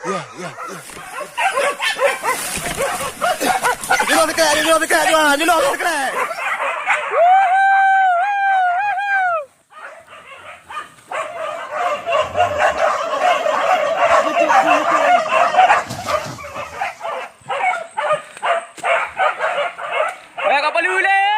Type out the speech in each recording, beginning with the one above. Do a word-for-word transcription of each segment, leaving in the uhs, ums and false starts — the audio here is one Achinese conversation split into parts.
Di luwa dekat, di luwa dekat, di luwa, di luwa dekat. Eh, kapal ulèe!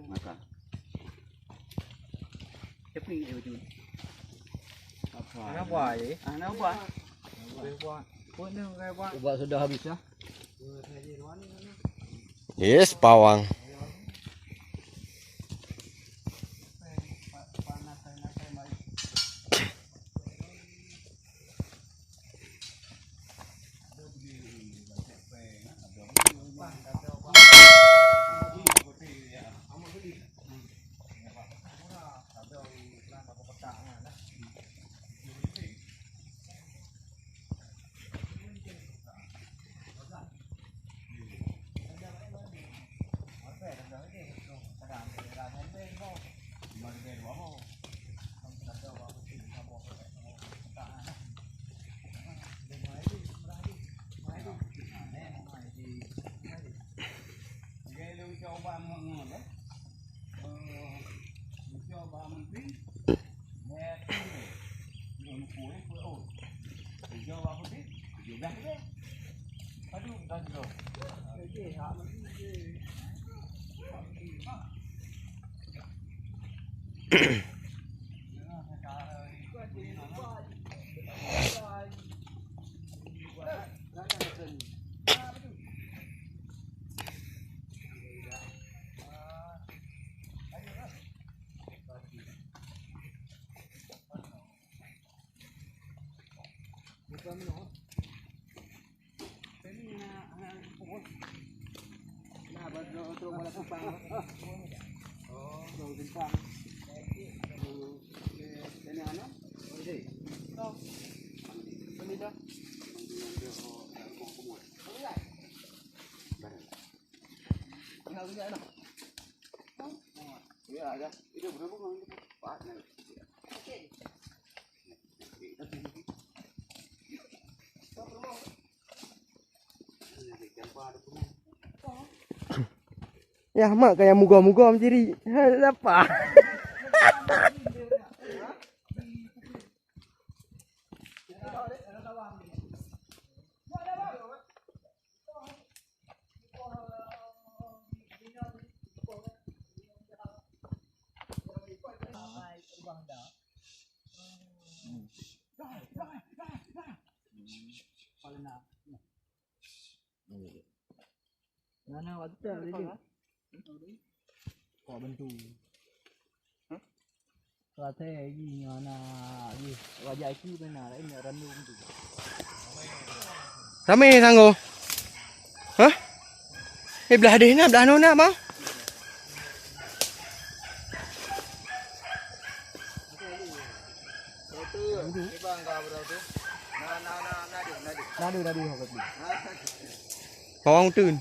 Makan. Tapi dia betul. Apa? Kenapa, eh? Ah, kenapa? Ubat sudah habis, ya? Yes, pawang. Yah, mak ka nyang mugoe-mugoe meujiri. Hai, lapar. Mana waktu tu tadi? Kok bantu. Hah? Rasa lagi mana lagi. Wajah aku mana lain nak random tu. Ramai sanggup. Hah? Eh, belah deh na, belah nona, bang. Nadu, nadu, nadu. Bawang uteuen.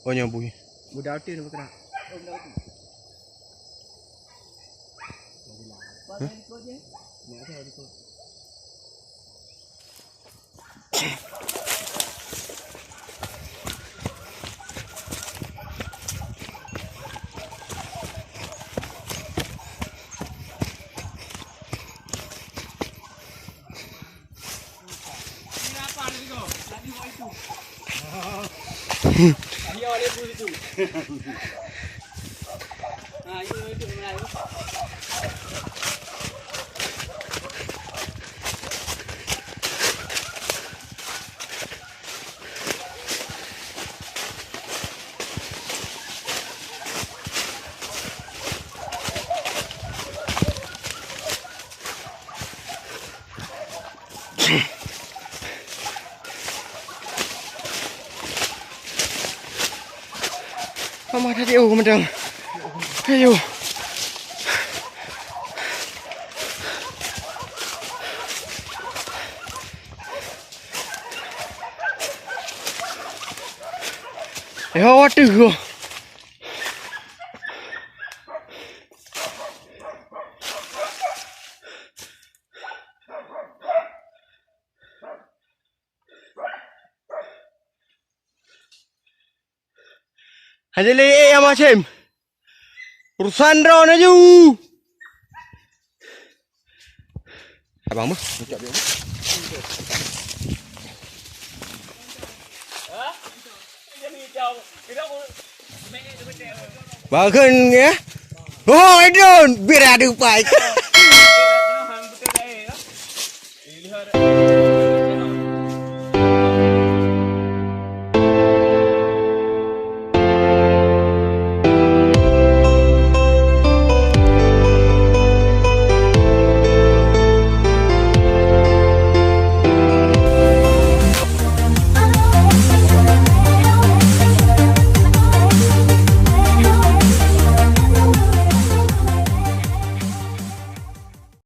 Oh, nyoe bui. Budak uteuen apa kena? Hah? Ama tadi oh mantong. Ayo. Ayo, waduh. Hana lé, eh, Ama Cem. Urusan droe laju. Abang mah. Bageun ya. Oh, idun, biar ada upai.